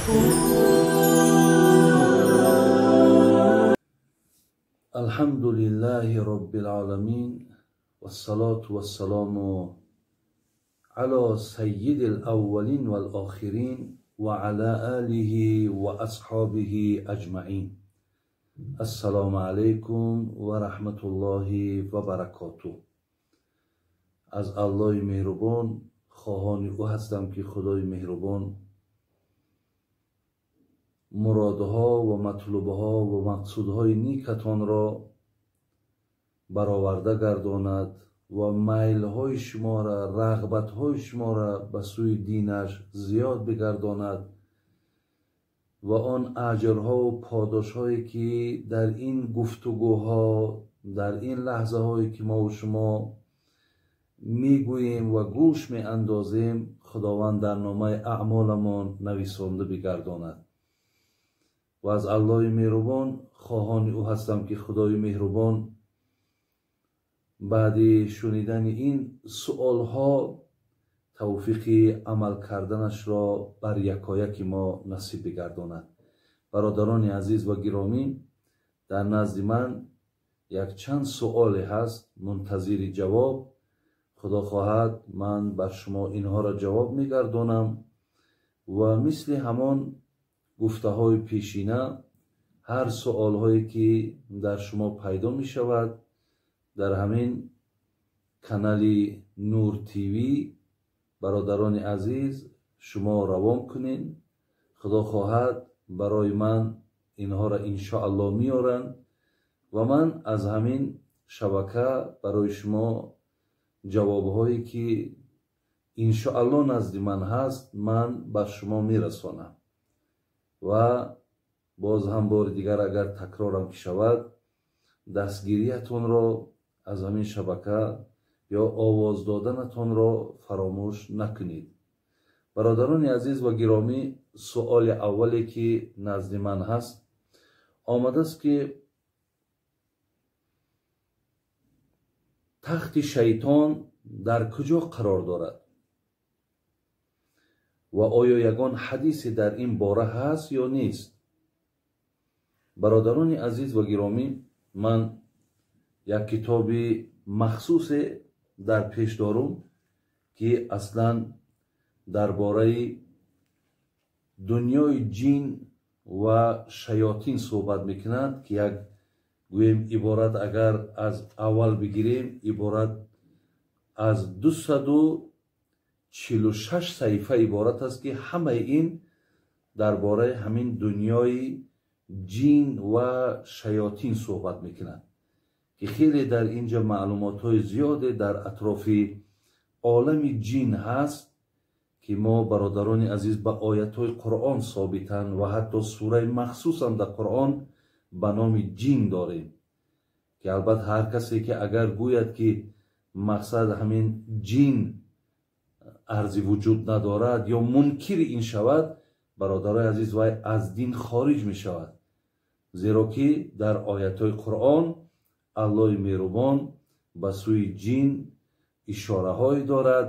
الحمد لله رب العالمين والصلاة والسلام على سيد الأولين والآخرين وعلى آله وأصحابه أجمعين. السلام عليكم ورحمة الله وبركاته. Аз Аллоҳи меҳрубон хоҳони ӯ ҳастам, ки Худои меҳрубон муродҳо ва матлубҳо ва мақсудҳои никатонро бароварда гардонад ва майлҳои шуморо, рағбатҳои шуморо ба сӯи динаш зиёд бигардонад ва он аҷрҳову подошҳое ки дар ин гуфтугӯҳо, дар ин лаҳзаҳое ки мову шумо мегӯем ва гӯш меандозем, Худованд дар номаи аъмоламон нависонда бигардонад. Ва аз Аллоҳи меҳрубон хоҳони ӯ ҳастам, ки Худои меҳрубон баъди шунидани ин суолҳо тавфиқи амал карданашро бар якояки мо насиб бигардонад. Бародарони азиз ва гиромӣ, дар назди ман якчанд суоле ҳаст мунтазири ҷавоб. Худо хоҳад ман бар шумо инҳоро ҷавоб мегардонам ва мисли ҳамон гуфтаҳои пешина ҳар суолҳое ки дар шумо пайдо мешавад дар ҳамин канали Нур ТВ, бародарони азиз, шумо равон кунед. Худо хоҳад барои ман инҳоро иншоаллоҳ меоранд ва ман аз ҳамин шабака барои шумо ҷавобҳое ки иншоаллоҳ назди ман ҳаст, ман бар шумо мерасонам. Ва боз ҳам бори дигар агар такрорам ки шавад, дастгириятонро аз ҳамин шабака ё овоз доданатонро фаромӯш накунед. Бародарони азиз ва гиромӣ, суоли аввале ки назди ман ҳаст омадааст, ки тахти шайтон дар куҷо қарор дорад ва оё ягон ҳадисе дар ин бора ҳаст ё нест? Бародарони азиз ва гиромӣ, ман як китоби махсусе дар пеш дорум, ки аслан дар бораи дунёи ҷин ва шаётин суҳбат мекунад, ки як гӯем иборат агар аз аввал бигирем, иборат аз 246 саҳифа иборат аст, ки ҳамаи ин дар бораи ҳамин дунёи ҷин ва шаётин суҳбат мекунад, ки хеле дар инҷа маълумотҳои зиёде дар атрофи олами ҷин ҳаст, ки мо бародарони азиз ба оятҳои Қуръон собитанд ва ҳатто сураи махсусам дар Қуръон ба номи ҷин дорем, ки албатта ҳар касе ки агар гӯяд ки мақсад ҳамин ҷин арзи вуҷуд надорад ё мункири ин шавад, бародарои азиз, вай аз дин хориҷ мешавад. Зеро ки дар оятҳои Қуръон Аллоҳи меҳрубон ба сӯи ҷин ишораҳое дорад,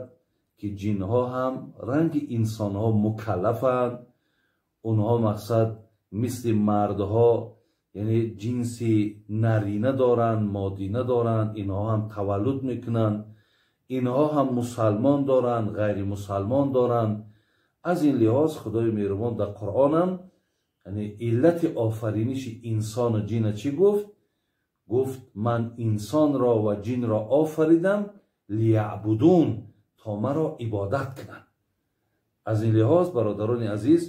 ки ҷинҳо ҳам ранги инсонҳо мукаллафанд. Онҳо мақсад мисли мардҳо, яъне ҷинси нарина доранд, модина доранд, инҳо ҳам таваллуд мекунанд, инҳо ҳам мусалмон доранд, ғайримусалмон доранд. Аз ин лиҳоз Худои меҳрубон дар Қуръонам, яъне иллати офариниши инсону ҷина чӣ гуфт? Гуфт: ман инсонро ва ҷинро офаридам лияъбудун, то маро ибодат кунанд. Аз ин лиҳоз бародарони азиз,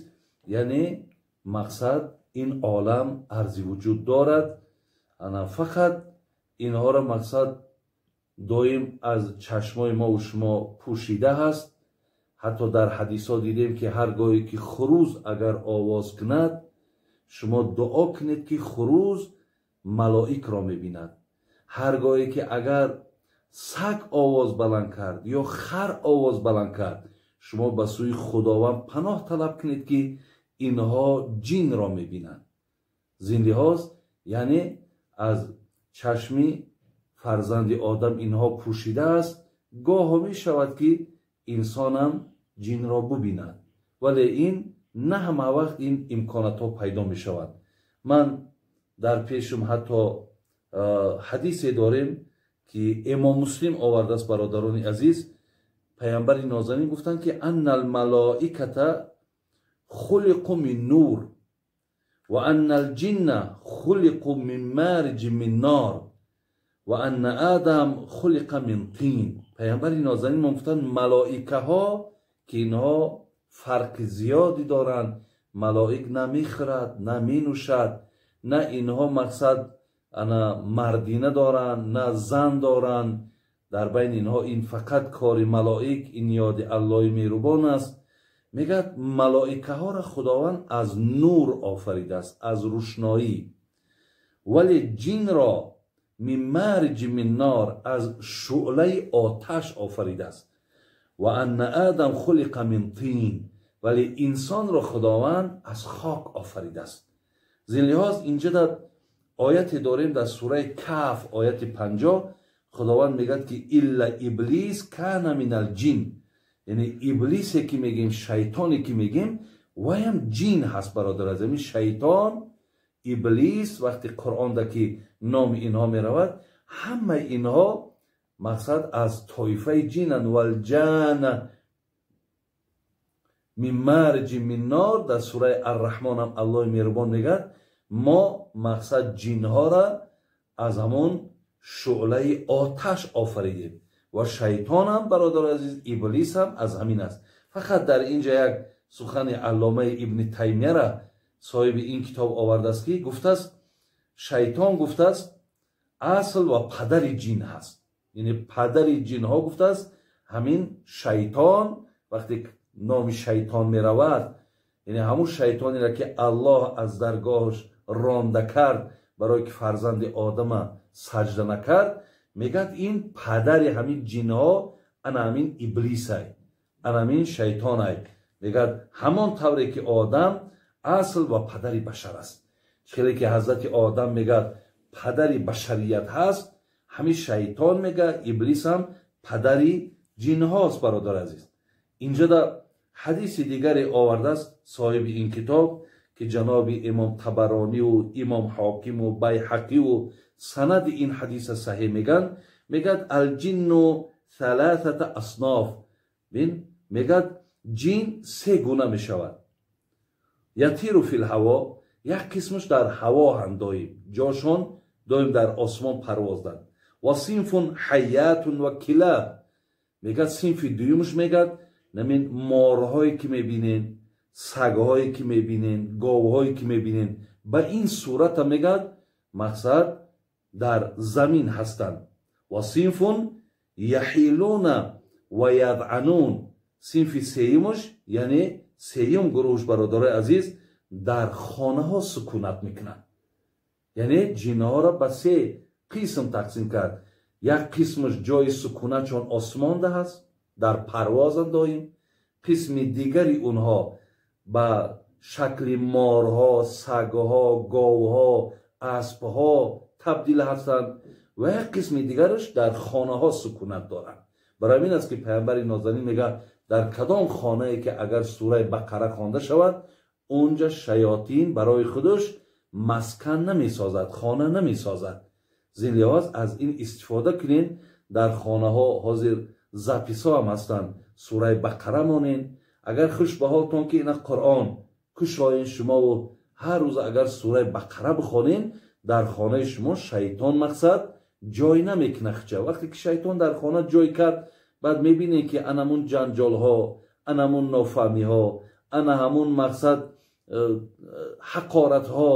яъне мақсад ин олам арзи вуҷуд дорад. Ана фақат инҳоро мақсад доим аз чашмои мову шумо пӯшида ҳаст. Ҳатто дар ҳадисҳо дидем, ки ҳар гоҳе ки хуруз агар овоз кунад, шумо дуо кунед, ки хуруз малоикро мебинад. Ҳар гоҳе ки агар саг овоз баланд кард ё хар овоз баланд кард, шумо ба сӯи Худованд паноҳ талаб кунед, ки инҳо ҷинро мебинанд. Зин лиҳоз, яъне аз чашми фарзанди одам инҳо пӯшидааст. Гоҳо мешавад, ки инсонам ҷинро бубинад, вале ин На ҳама вақт ин имконатҳо пайдо мешаванд. Ман дар пешум ҳатто ҳадисе дорем, ки Имом Муслим овардааст, бародарони азиз. Паямбари нозанин гуфтанд, ки анна алмалоиката хулиқу мин нур ва анна алҷинна хулиқу мин мариҷи мин нор ва анна адам хулиқа мин тин. Паямбари нозанин мо гуфтанд, малоикаҳо, ки инҳо фарқи зиёде доранд, малоик на мехӯрад, на менӯшад, на инҳо мақсад ана мардина доранд, на зан доранд. Дар байни инҳо ин фақат кори малоик, ин ёди Аллоҳи меҳрубон аст. Мегӯяд, малоикаҳоро Худованд аз нур офаридааст, аз рӯшноӣ, вале ҷинро мин мариҷи мин нор, аз шӯълаи оташ офаридааст. Ва анна адам хулиқа мин тин, вале инсонро Худованд аз хок офаридааст. Зин лиҳоз инҷа дар ояте дорем, дар сураи Каф, ояти 50, Худованд мегӯяд, ки илла иблис кана минал ҷин. Яъне иблисе ки мегӯем, шайтоне ки мегӯем, ваям ҷин ҳаст, бародар аз ҳамин шайтон, иблис, вақти Қуръонда ки номи инҳо меравад, ҳамаи инҳо мақсад аз тоифаи ҷинанд. Валҷана мин марҷи мин нор, дар сураи Арраҳмон ҳам Аллоҳи меҳрубон мегӯяд, мо мақсад ҷинҳоро аз ҳамон шӯълаи оташ офаридем. Ва шайтонам, бародари азиз, иблисам аз ҳамин аст. Фақат дар инҷа як сухани алломаи Ибни Таймияра соҳиби ин китоб овардааст, ки гуфтааст, шайтон, гуфтааст, асл ва падари ҷин ҳаст. Яъне падари ҷинҳо, гуфтааст, ҳамин шайтон. Вақте номи шайтон меравад, яъне ҳамун шайтонеро, ки Аллоҳ аз даргоҳаш ронда кард, барое ки фарзанди Одама саҷда накард, мегӯяд, ин падари ҳамин ҷинҳо ана ҳамин иблисай, ана ҳамин шайтонай. Мегӯяд, ҳамон тавре ки Одам асл ва падари башар аст, хеле ки ҳазрати Одам, мегӯяд, падари башарият ҳаст, ҳамин шайтон, мегӯяд, иблисам падари ҷинҳост. Бародари азиз, инҷа да ҳадиси дигаре овардааст соҳиби ин китоб, ки ҷаноби Имом Табарониву Имом Ҳокиму Байҳақиву санади ин ҳадиса саҳеҳ мегӯянд. Мегӯяд, алҷинну саласата асноф. Бин, мегӯяд, ҷин се гуна мешавад. Ятиру филҳаво, як қисмаш дар ҳаво ҳанд, доим ҷошон доим дар осмон парвозданд. Ва синфун ҳайятун ва килаб, мегӯяд, синфи дуюмаш, мегӯяд, намин морҳое ки мебинен, сагҳое ки мебинен, говҳое ки мебинен, ба ин сурата, мегӯяд, мақсад дар замин ҳастанд. Ва синфун яҳилуна ва ядъанун, синфи сеюмаш, яъне сеюм гурӯҳш, бародарои азиз, дар хонаҳо сукунат мекунанд. Яъне ҷинҳоро ба се қисм тақсим кард. Як қисмаш ҷои сукунатшон осмонда ҳаст, дар парвозанд доим. Қисми дигари онҳо ба шакли морҳо, сагҳо, говҳо, аспҳо табдил ҳастанд ва як қисми дигараш дар хонаҳо сукунат доранд. Барои ҳамин аст, ки паямбари нозанин мегӯяд, дар кадом хонае ки агар сураи Бақара хонда шавад, онҷа шаётин барои худаш маскан намесозад, хона намесозад. Зин лиҳоз аз ин истифода кунед. Дар хонаҳо ҳозир записҳо ҳам ҳастанд, сураи Бақара монед. Агар хуш ба ҳолтон, ки ина Қуръон кушоен шумову ҳар рӯз агар сураи Бақара бихонен, дар хонаи шумо шайтон мақсад ҷой намекунад. Хча вақте ки шайтон дар хона ҷой кард, баъд мебинед, ки анамун ҷанҷолҳо, анамун нофаҳмиҳо, ана ҳамун мақсад ҳақоратҳо,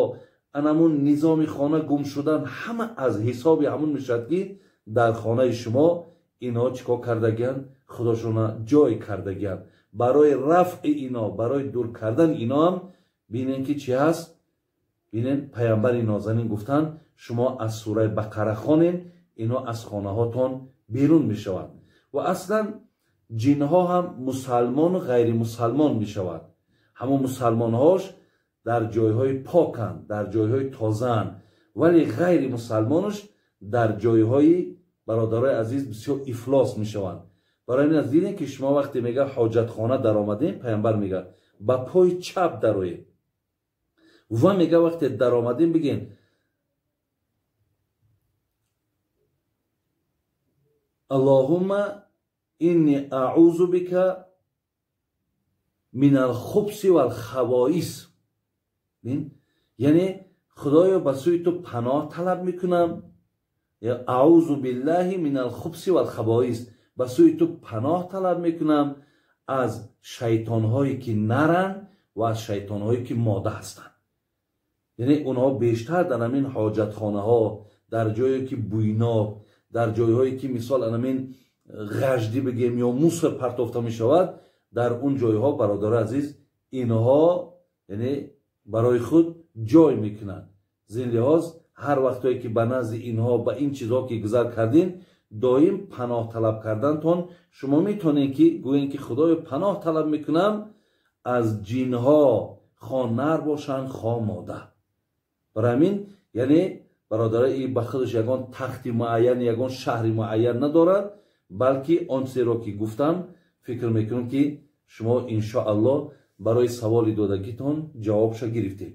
анамун низоми хона гум шудан, ҳама аз ҳисоби ҳамун мешавад, ки дар хонаи шумо инҳо чӣ кор кардагиянд, худошона ҷой кардагиянд. Барои рафъи ино, барои дур кардан ино ҳам бинен, ки чӣ ҳаст. Бинен, паямбари нозанин гуфтанд, шумо аз сураи Бақара хонен, ино аз хонаҳотон берун мешаванд. Ва аслан ҷинҳо ҳам мусалмону ғайримусалмон мешаванд. Ҳамон мусалмонҳош дар ҷойҳои поканд, дар ҷойҳои тозаанд, вале ғайримусалмонаш дар ҷойҳои, бародарои азиз, бисёр ифлос мешаванд. Барои ин аз дидем, ки шумо вақте мега ҳоҷатхона даромадем, паямбар мега, ба пои чап дароед. Ва мега вақте даромадем бигем Аллоҳумма инни аъузу бика минал хубси вал хавоис. Яъне худоё ба сӯи ту паноҳ талаб мекунам, аъузу биллаҳи минал хубси вал хабоис, ба сӯи ту паноҳ талаб мекунам аз шайтонҳое ки наранд ва аз шайтонҳое ки мода ҳастанд. Яъне онҳо бештар дар ҳамин ҳоҷатхонаҳо, дар ҷое ки буйноб, дар ҷойҳое ки мисол ҳамин ғаждӣ бигем ё мусор партофта мешавад, дар он ҷойҳо бародари азиз инҳо яъне барои худ ҷой мекунанд. Зин лиҳоз ҳар вақтое ки ба назди инҳо ба ин чизҳо ки гузар кардин, доим паноҳ талаб кардантон шумо метавонед ки гӯед ки худоё паноҳ талаб мекунам аз ҷинҳо, хо нар бошанд хо мода. Барои ҳамин яъне бародаро и ба худаш ягон тахти муайян, ягон шаҳри муайян надорад, балки он чизеро ки гуфтам фикр мекунам ки шумо иншоаллоҳ барои саволи додагитон ҷавобша гирифтед.